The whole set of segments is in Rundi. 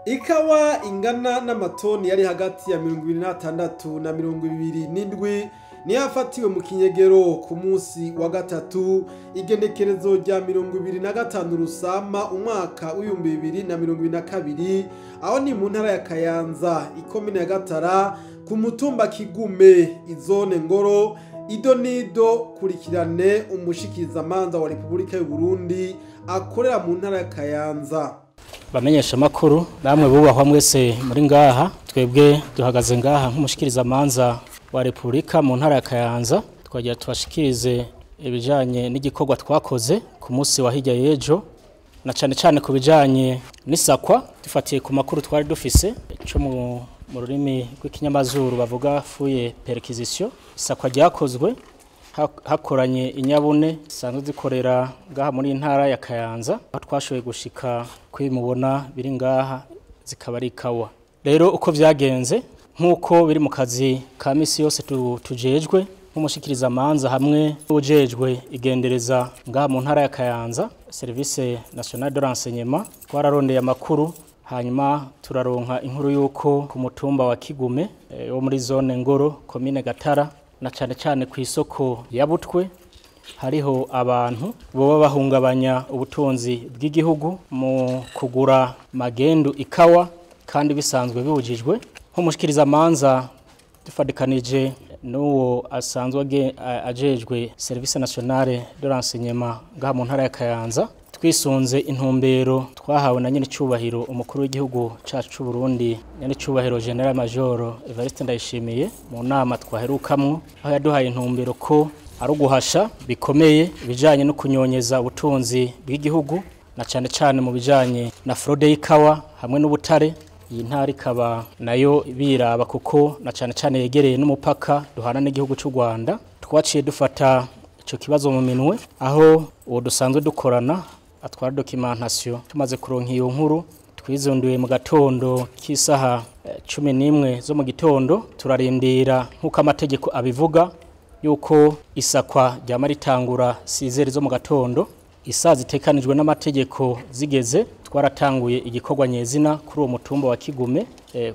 Ikawa ingana n'amatoni yari hagati ya 26 na 27 niyo yafatiwe mu kinyegero ku munsi wa gatatu, igenekerezo rya 25 Rusama umwaka w'2022, aho ni mu ntara ya Kayanza, ikomine ya Gatara, ku mutumba Kigume, izone Ngoro. Ido nido kurikirane umushikizamanza wa Repubulika y'u Burundi akorera mu ntara ya Kayanza. Bamenyesha makuru namwe bubahwa mwese muri ngaha, twebwe duhagaze ngaha nk'umushikirizamanza wa Repubulika mu ntara ya Kayanza, twagira tubashikirize ibijanye n'igikorwa twakoze ku munsi wa hirya y'ejo, na cane cane ku bijanye n'isakwa, dufatiye ku makuru twari dufise cyo mu rurimi rw'ikinyamazuru bavuga fouille perquisition. Isakwa ryakozwe hakoranye inyabune sanzwe zikorera ngaha muri ntara ya Kayanza, aho twashoboye gushika kwimubona biri ngaha zikaba ari ikawa. Rero uko vyagenze, nkuko biri mu kazi ka misi yose tujejwe nk'umushikiriza manza hamwe n'ujejwe igendereza ngaha mu ntara ya Kayanza, Service National de Renseignement, twararondeye amakuru hanyuma turaronka inkuru yuko ku mutumba wa Kigume wo muri zone Ngoro, komine Gatara, na cane cane ku isoko ya Butwe, hariho abantu boba bahungabanya ubutunzi bw'igihugu mu kugura magendu ikawa kandi bisanzwe bibujijwe. Nk'umushikiriza manza dufadikanije n'uwo asanzwe ajejwe Service Nationale de Renseignement ngaha mu ntara ya Kayanza, twisunze intumbero twahawe na nyene cubahiro umukuru w'igihugu cacu c'u Burundi, nyene cubahiro General Major Evariste Ndayishimiye, mu nama twaherukamwo, aho yaduhaye intumbero ko ari uguhasha bikomeye ibijanye no kunyonyeza ubutunzi bw'igihugu, na cane cane mu bijanye na fraude y'ikawa hamwe n'ubutare. Iyi ntara ikaba nayo biraba kuko na cane cane yegereye n'umupaka duhana n'igihugu c'u Rwanda. Twaciye dufata ico kibazo mu minwe, aho uwo dusanzwe dukorana atwara documentation. Tumaze kuronka iyo nkuru, twizunduye mu gatondo k'isaha 11 zo mu gitondo, turarindira nkuko amategeko abivuga yuko isakwa rya maritangura 6 zo mu gatondo. Isaha zitekanijwe n'amategeko zigeze, twaratanguye igikorwa nyezina kuri uwo mutumba wa Kigume.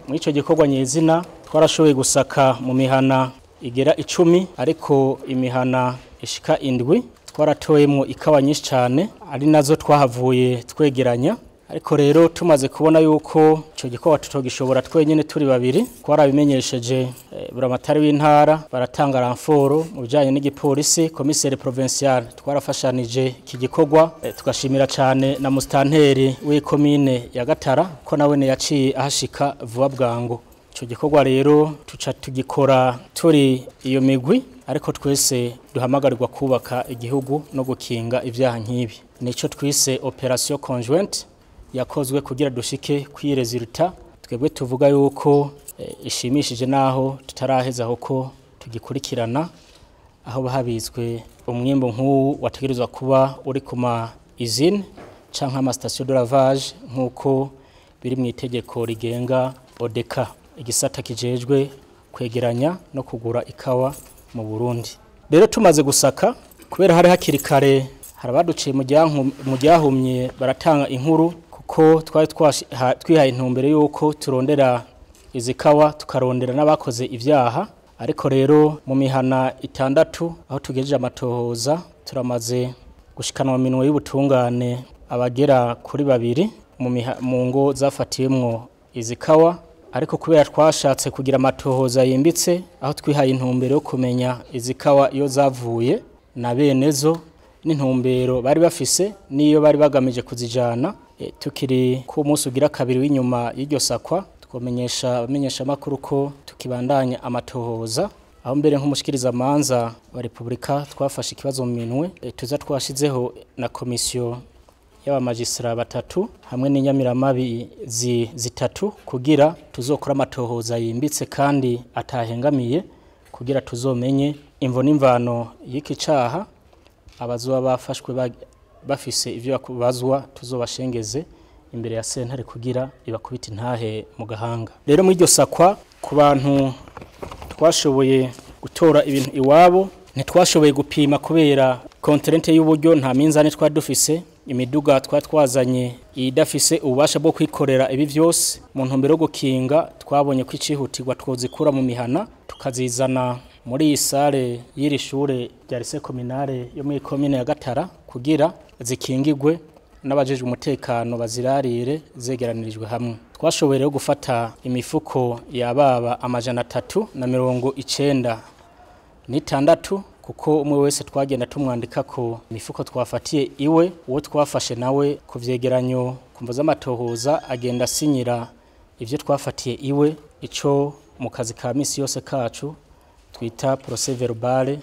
Muri ico gikorwa nyezina twarashoboye gusaka mu mihana igera 10, ariko imihana ishika 7 twaratoyemwo ikawa nyinshi cyane, ari nazo twahavuye twegeranya. Ariko rero tumaze kubona yuko ico gikorwa tutogishobora twenyene turi babiri, twarabimenyesheje buramatari w'intara, baratanga ramforo mu bijanye n'igipolisi, commissaire provincial twarafashanije iki gikorwa. Tugashimira cyane na mustanteri w'ikomine ya Gatara ko nawe ne yaciye ahashika vuba bwangu. Ico gikorwa rero tuca tugikora turi iyo migwi, ariko twese duhamagarirwa kubaka igihugu no gukinga ivyaha nk'ibi. Nico twise operation conjointe yakozwe kugira dushike kwi resultat twebwe tuvuga yuko ishimishije, naho tutaraheza ko tugikurikirana aho bahabitswe umwimbo nk'uwu wategerezwa kuba uri kuma usine canke ama station de lavage nkuko biri mu itegeko rigenga ODK, igisata kijejwe kwegeranya no kugura ikawa mu Burundi. Rero tumaze gusaka, kubera hari hakiri kare, harabaduciye mu ryahumye baratanga inkuru, kuko twari twihaye intumbero yuko turondera izi kawa tukarondera n'abakoze ivyaha. Ariko rero mu mihana 6 aho tugejeje amatohoza, turamaze gushikanwa mu minwe y'ubutungane abagera kuri 2 mu ngo zafatiyemwo izi kawa. Ariko kubera twashatse kugira amatohoza yimbitse, aho twihaye intumbero yo kumenya izi kawa iyo zavuye na benezo n'intumbero bari bafise niyo bari bagamije kuzijana, tukiri ku munsi ugira kabiri w'inyuma y'iryo sakwa, twomenyesha abamenyesha makuru ko tukibandanya amatohoza, aho mbere nk'umushikiriza manza wa Repubulika twafashe ikibazo mu minwe, tuza twashizeho na komisiyo y'abamagistra 3 hamwe n'inyamiramabi 3 kugira tuzokora amatohoza yimbitse kandi atahengamiye, kugira tuzomenye imvo n'imvano y'iki caha, abazoba bafashwe bafise ivyo bazwa tuzobashengeze imbere ya sentare kugira ibakubita intahe mu gahanga. Rero muri iryo sakwa ku bantu twashoboye gutora ibintu iwabo, ntitwashoboye gupima kubera kontinente y'uburyo, nta minzani twari dufise. Imiduga twazanye idafise ububasha bwo kwikorera ibi vyose, mu ntumbero yo gukinga twabonye ko icihutirwa twozikura mu mihana tukazizana muri iyi sale y'iri shure rya lycée communale yo muri commune ya Gatara kugira zikingigwe n'abajejwe umutekano bazirarire zegeranirijwe hamwe. Twashoboye rero gufata imifuko yababa 396 kuko umwe wese twagenda tumwandika ko imifuko twafatiye iwe, uwo twafashe nawe ku vyegeranyo kumva z'amatohoza agenda asinyira ivyo twafatiye iwe, ico mu kazi ka misi yose kacu twita procès verbal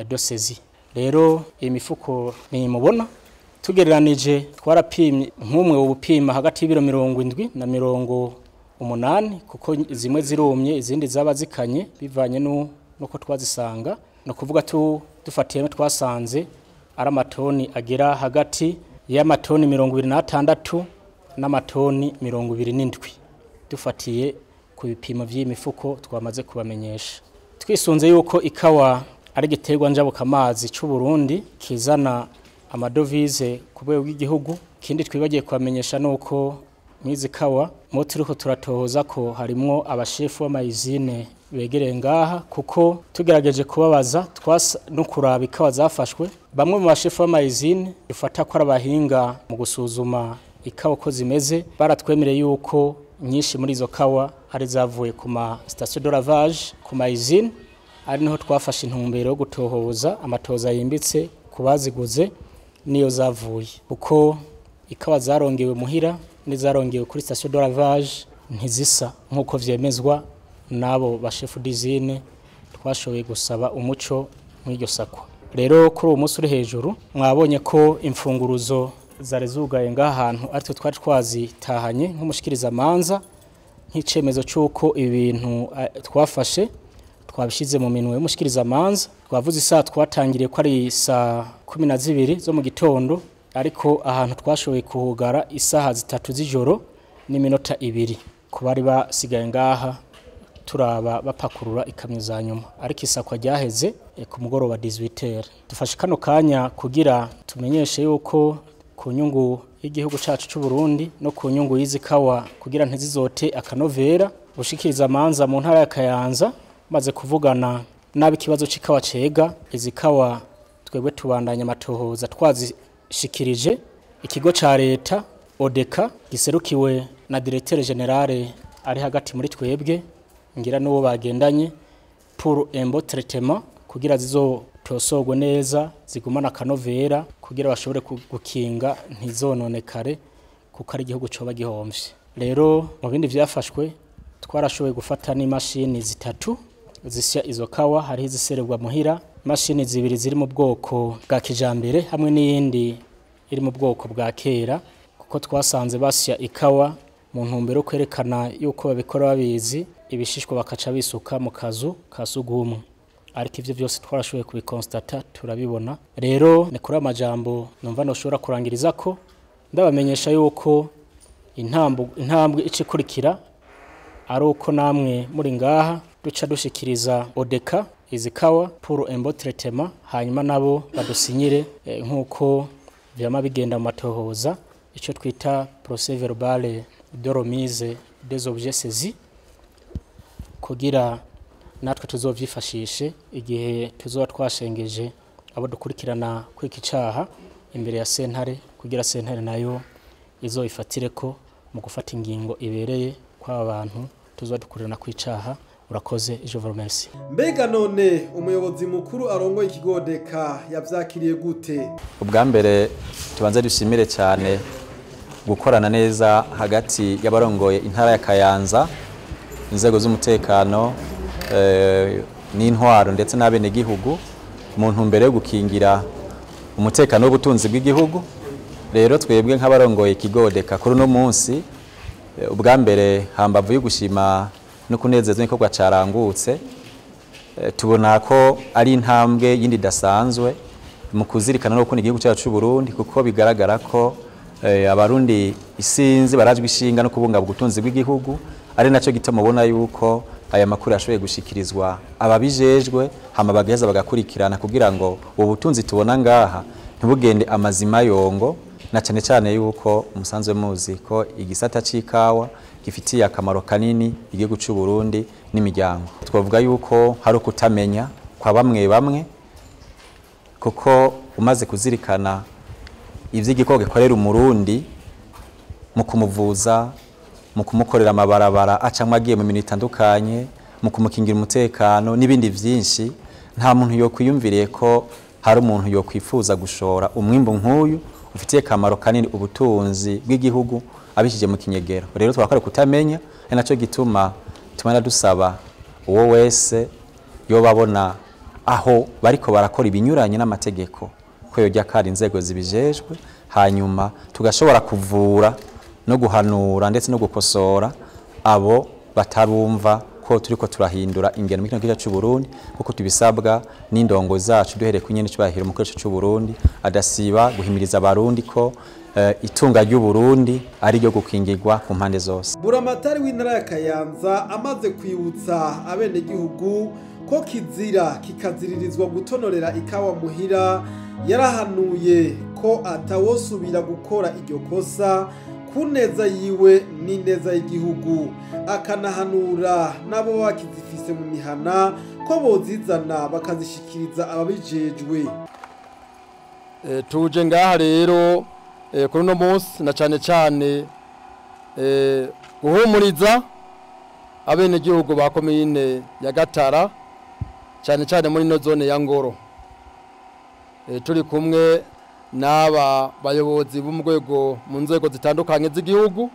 de saisie. Rero iyi mifuko nimubona tugereranije twarapimye nk'umwe ubupima hagati y'ibiro 70 na 80, kuko zimwe zirumye izindi zaba zikanye bivanye nuko twazisanga. No kuvuga dufatiyemo twasanze ari amatoni agera hagati y'amatoni 26 n'amatoni 27 dufatiye ku bipimo by'imifuko twamaze kubamenyesha. Twisunze yuko ikawa ari igiterwa njabukamazi c'u Burundi kizana amadovize ku rwego rw'igihugu, kindi twibagiye kubamenyesha nuko mwizi kawa mo turiko turatohoza ko harimwo abashefu b'amayizine begereye ngaha, kuko tugerageje kubabaza no kuraba ikawa zafashwe, bamwe mu bashefu b'amayizine dufata ko ari abahinga mu gusuzuma ikawa ko zimeze baratwemereye yuko nyinshi muri izo kawa ari zavuye ku ma station de lavage ku mayizine, ari niho twafashe intumbero yo gutohoza amatoza yimbitse ku baziguze niyo zavuye, kuko ikawa zarongewe muhira n'izarongewe kuri station de lavage ntizisa nkuko vyemezwa nabo bashefu d'usine twashoboye gusaba umuco mw'iryo sakwa. Rero kuri uwo munsi uri hejuru mwabonye ko imfunguruzo zari zugaye ngaha hantu aritwe twari twazitahanye nk'umushikiriza manza, nk'icemezo cy'uko ibintu twafashe twabishize mu minwe y'umushikiriza manza. Twavuze isaha twatangiriye ko ari saa 12 zo mu gitondo, ariko ahantu twashoboye kuhugara isaha 3 z'ijoro n'iminota 2 ku bari basigaye ngaha turaba bapakurura ikamyo za nyuma, ariko isakwa ryaheze ku mugoroba 18h. Dufashe kano kanya kugira tumenyeshe yuko ku nyungu y'igihugu cacu c'u Burundi no ku nyungu y'izi kawa kugira ntizizote akanovera, gushikiriza manza mu ntara ya Kayanza maze kuvugana nabi kibazo c'ikawa cega. Izi kawa twebwe tubandanya amatohoza twazishikirije ikigo ca leta Odeka giserukiwe na directeur general ari hagati muri twebwe ngira n'uwo bagendanye pour un bon traitement kugira zizotosogwe neza zigumana akanovera kugira bashobore gukinga ntizononekare kuko ari igihugu coba gihomvye. Rero mu bindi vyafashwe twarashoboye gufata n'imashini 3 zisya izo kawa, hariho iziserebwa muhira, imashini 2 ziri mu bwoko bwa kijambere hamwe n'iyindi iri mu bwoko bwa kera, kuko twasanze basya ikawa mu ntumbero yo kwerekana yuko babikora babizi, ibishishwa bakaca bisuka mu kazu ka sugumwe. Ariko ivyo byose twarashoboye kubikonstata turabibona. Rero ni kuri amajambo numva noshobora kurangiriza ko ndabamenyesha yuko intambwe icikurikira ari uko namwe muri ngaha duca dushikiriza Odeka izi kawa pour un bon traitement, hanyuma nabo badusinyire nkuko vyama bigenda mu matohoza, ico twita procès verbal de remise des objets saisis, kugira natwe tuzovyifashishe igihe tuzoba twashengeje abo dukurikirana kwiki caha imbere ya sentare, kugira sentare nayo izoifatireko mu gufata ingingo ibereye kw'aba bantu tuzoba dukurikirana kwicaha. Urakoze, je vous remercie. Mbega none umuyobozi mukuru arongoye ikigo Odeka yavyakiriye gute? Ubwa mbere tubanze dushimire cyane gukorana neza hagati y'abarongoye intara ya Kayanza, inzego z'umutekano n'intwaro ndetse n'abenegihugu mu ntumbero yo gukingira umutekano w'ubutunzi bw'igihugu. Rero twebwe nk'abarongoye ikigo Odeka kuri uno munsi, ubwa mbere hambavu yo gushima no kunezezwa n'igikorwa carangutse, tubona ko ari intambwe yindi idasanzwe mu kuzirikana no gukunda igihugu cyacu c'u Burundi, kuko bigaragara ko abarundi isinzi barajwe ishinga no kubungabunga ubutunzi bw'igihugu, ari naco gituma ubona yuko aya makuru yashoboye gushikirizwa ababijejwe hama bagaheza bagakurikirana kugira ngo ubu butunzi tubona ngaha ntibugende amazima yongo. na cyane cyane yuko musanzwe muzi ko igisata c'ikawa gifitiye akamaro kanini igihugu c'u Burundi n'imiryango. Twavuga yuko hari ukutamenya kwa bamwe bamwe, kuko umaze kuzirikana ivy'igikoko gikorera umurundi mu kumuvuza, mu kumukorera amabarabara acamwe agiye mu mirimo itandukanye, mu kumukingira umutekano n'ibindi vyinshi, nta muntu yokwiyumviriye ko hari umuntu yokwifuza gushora umwimbu nk'uyu ufitiye akamaro kanini ubutunzi bw'igihugu abishije mu kinyegero. Rero twakora kutamenya, ari naco gituma tumana dusaba uwo wese yobabona aho bariko barakora ibinyuranye n'amategeko ko yojya kari inzego zibijejwe, hanyuma tugashobora kuvura no guhanura ndetse no gukosora abo batarumva ko turiko turahindura ingeno mu kino gice c'u Burundi, kuko tubisabwa n'indongo zacu duhereye ku nyene cyubahiro mu gice c'u Burundi adasiba guhimiriza abarundi ko itunga ry'u Burundi ari ryo gukingirwa ku mpande zose. Buramatari w'intara ya Kayanza amaze kwibutsa abenegihugu ko kizira kikaziririzwa gutonorera ikawa muhira, yarahanuye ko atawosubira gukora iryo kosa ku neza yiwe n'ineza y'igihugu, akanahanura n'abo bakizifise mu mihana ko bozizana bakazishikiriza ababijejwe. Tuje ngaha rero kuri uno munsi na cane cane guhumuriza abenegihugu ba komine ya Gatara, cane cane muri no zone ya Ngoro. Turi kumwe n'aba bayobozi b'umwego mu nzego zitandukanye z'igihugu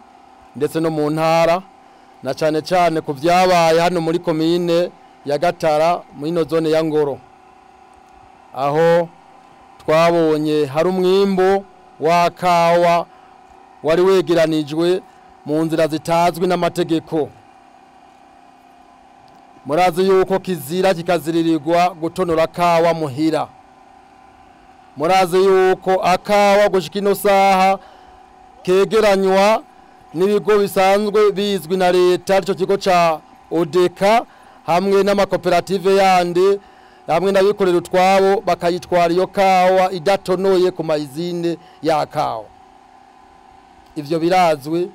ndetse no mu ntara, na cane cane ku vyabaye hano muri komine ya Gatara muri no zone ya Ngoro, aho twabonye hari umwimbo wa kawa wari wegeranijwe mu nzira zitazwi n'amategeko. Murazi yuko kizira kikaziririrwa gutonora kawa muhira. Murazi yuko akawa gushika ino saha kegeranywa n'ibigo bisanzwe bizwi na leta, arico kigo ca Odeka hamwe n'amakoperative yandi hamwe n'abikorera utwabo, bakayitwara iyo kawa idatonoye ku mayizine ya kawa. Ivyo birazwi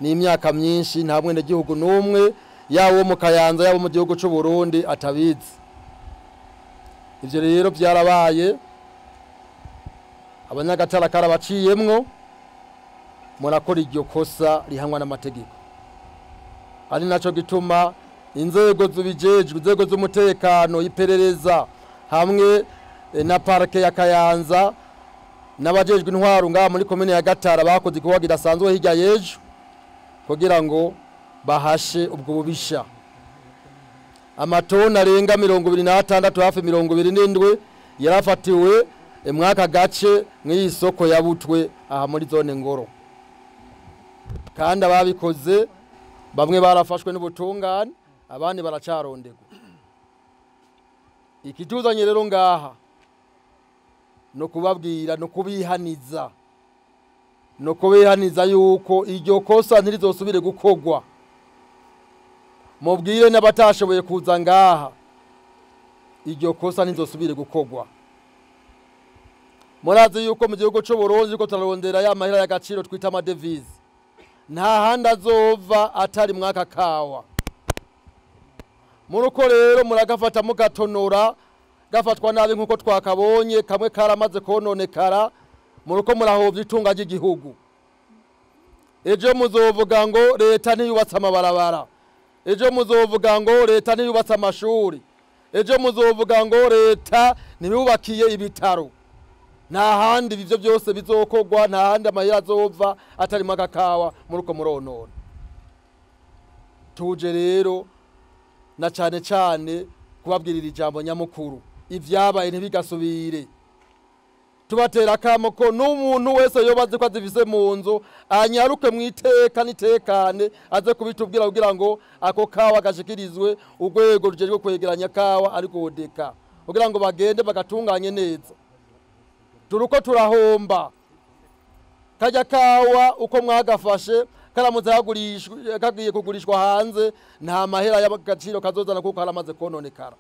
ni imyaka myinshi, nta mwene gihugu n'umwe yabo mu Kayanza yabo mu gihugu c'u Burundi atabizi. Ivyo rero byarabaye, abanyagatara karabaciyemwo, murakora iryo kosa rihanwa n'amategeko. Ari naco gituma inzego zubijejwe, inzego z'umutekano, iperereza hamwe na parke ya Kayanza n'abajejwe intwaro ngaha muri komine ya Gatara bakoze igikorwa kidasanzwe hirya y'ejo kugira ngo bahashe ubwo bubisha. Amatoni arenga 26 hafi 27 yarafatiwe mwaka gace mw'iyi soko ya Butwe aha muri zone Ngoro, kandi ababikoze bamwe barafashwe n'ubutungane, abandi baracarondegwa. Ikituzanye rero ngaha no kubabwira no kubihaniza, no kubihaniza yuko iryo kosa ntirizosubire gukogwa. Mubwire n'abatashoboye kuza ngaha iryo kosa ntirizosubire gukogwa. Murazi yuko mu gihugu c'u Burundi ko turarondera ya mahera y'agaciro twita amadevize, nta handi azova atari mwaka kawa. Muruko rero muragafata mugatonora, gafatwa nabi nkuko twakabonye kamwe karamaze kononekara, muruko murahovya itunga ry'igihugu. Ejo muzovuga ngo leta ntiyubatse amabarabara, ejo muzovuga ngo leta ntiyubatse amashuri, ejo muzovuga ngo leta ntiyubakiye ibitaro. Nta handi ivyo byose bizokogwa, nta handi amahera azova atari mwaka kawa muruko muronona. Tuje rero na cane cane kubabwirira ijambo nyamukuru, ivyabaye ntibigasubire. Tubatera akamo ko n'umuntu wese yobaze ko azifise mu nzu anyaruke mwiteka nitekane aze kubitubwira kugira ngo ako kawa gashikirizwe urwego rujejwe kwegeranya kawa ariko Odeka, kugira ngo bagende bagatunganye neza. Turuko turahomba kajya kawa uko mwagafashe karamutse hagurishwa kagiye kugurishwa hanze, nta mahera y'agaciro kazozana kuko haramaze kononekara.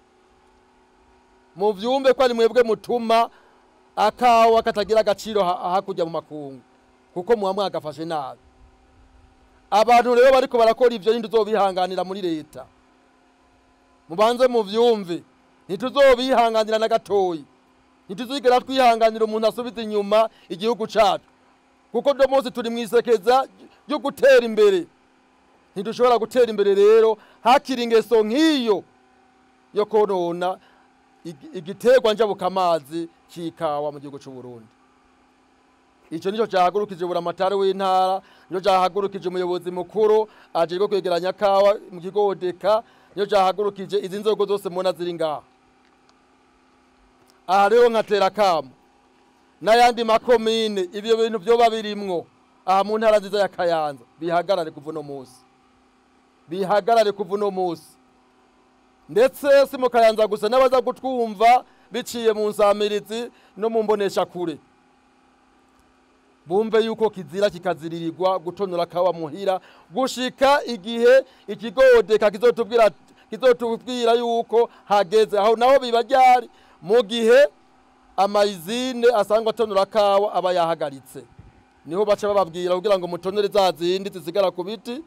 Mu vyumbe ko ari mwebwe mutuma akawa katagira agaciro hakujya mu makungu. kuko muba mwagafashe nabi. Abantu rero bariko barakora ivyo ntituzobihanganira muri leta, mubanze muvyumve, ntituzobihanganira na gatoyi, ntituzigera twihanganira umuntu asubiza inyuma igihugu cacu, kuko do munsi turi mwisekeza ryo gutera imbere. Ntidushobora gutera imbere rero hakiri ingeso nk'iyo yo konona igiterwa njabukamazi c'ikawa mu gihugu c'u Burundi. Ico nico cahagurukije buramatari w'intara, nico cahagurukije umuyobozi mukuru ajejwe kwegeranya kawa mu kigo Odeka, nico cahagurukije izi nzego zose mubona ziri ngaha. Aha rero nkatera kamo n'ayandi makomine ivyo bintu vyoba birimwo aha mu ntara nziza ya Kayanza bihagarare kuva uno munsi, bihagarare kuva uno munsi. Ndetse si mu Kayanza gusa, n'abaza kutwumva biciye mu nsamirizi no mu mbonesha kure bumve yuko kizira kikaziririrwa gutonora kawa muhira gushika igihe ikigo Odeka kizotubwira yuko hageze. Aho naho biba ryari mu gihe amayizine asangwa atonora kawa aba yahagaritse, niho baca bababwira kugira ngo mutonere za zindi zisigara ku biti,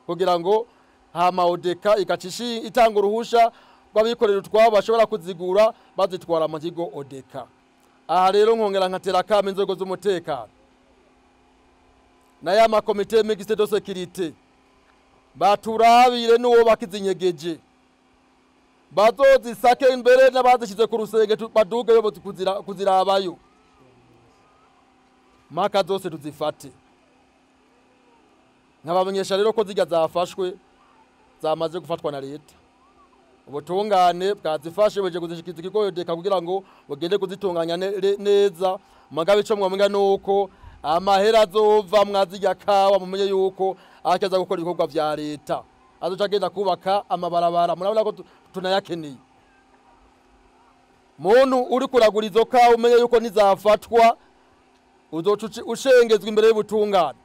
kugira ngo hama Odeka igacishi itanga uruhusha rw'abikorera utwabo bashobora kuzigura bazitwara mu kigo Odeka. Aha rero nkongera nkatera kamo inzego z'umutekano na ya makomite mixte de sécurité baturabire n'uwo bakizinyegeje, bazozisake imbere n'abazishize ku rusenge badugeyo kuzirabayo maka zose tuzifate. Nkabamenyesha rero ko zijya zafashwe zamaze gufatwa na leta, ubutungane bwazifashe buje kuzishikiza ikigo Odeka kugira ngo bugende kuzitunganya neza. Mugabe ico mwamenga nuko amahera azova mwazirya kawa mumenye yuko akaza gukora ibikorwa vya leta, azoca agenda kubaka amabarabara, murabona ko tunayakeneye. Muntu uri kuragura izo kawa umenye yuko nizafatwa uzoca ushengezwa imbere y'ubutungane.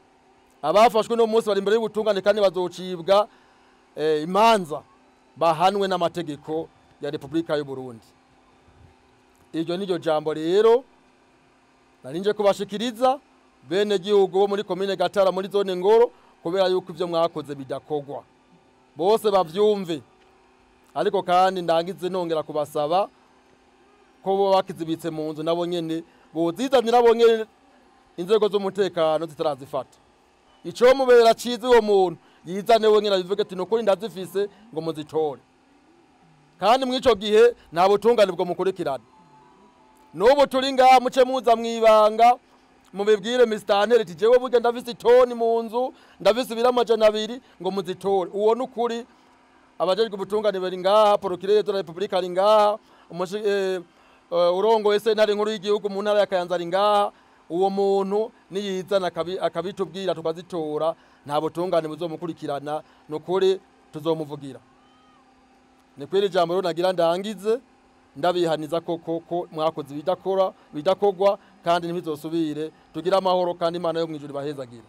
Abafashwe no munsi bari imbere y'ubutungane kandi bazocibwa imanza bahanwe n'amategeko ya Republika y'u Burundi. Iryo niryo jambo rero narinje kubashikiriza bene gihugu bo muri komine Gatara muri zone Ngoro, kubera yuko ivyo mwakoze bidakogwa bose bavyumve. Ariko kandi ndangize nongera kubasaba ko bo bakizibitse mu nzu nabo nyene bozizanira bo nyene inzego z'umutekano zitarazifata. Ico mubera cize uwo muntu yizane we nyene abivuge ati nukuri ndazifise ngo muzitore, kandi mwico gihe nta butungane bwo mukurikirana. N'ubu turi ngaha muce muza mwibanga mubibwire Mr. Ati jewe burya ndafise itoni mu nzu, ndafise ibiro 200 ngo muzitore. Uwo nukuri abajejwe ubutungane bari ngaha, procureur de la République ari ngaha, urongoye sentare nkuru y'igihugu mu ntara ya Kayanza ari ngaha. Uwo muntu niyizana akabitubwira tukazitora, nta butungane buzomukurikirana, nukuri tuzomuvugira. Ni kwiri jambo rero nagira ndangize ndabihaniza koko ko mwakoze bidakora bidakogwa, kandi ntibizosubire. Tugira amahoro kandi Imana yo mwijuru ibahezagira.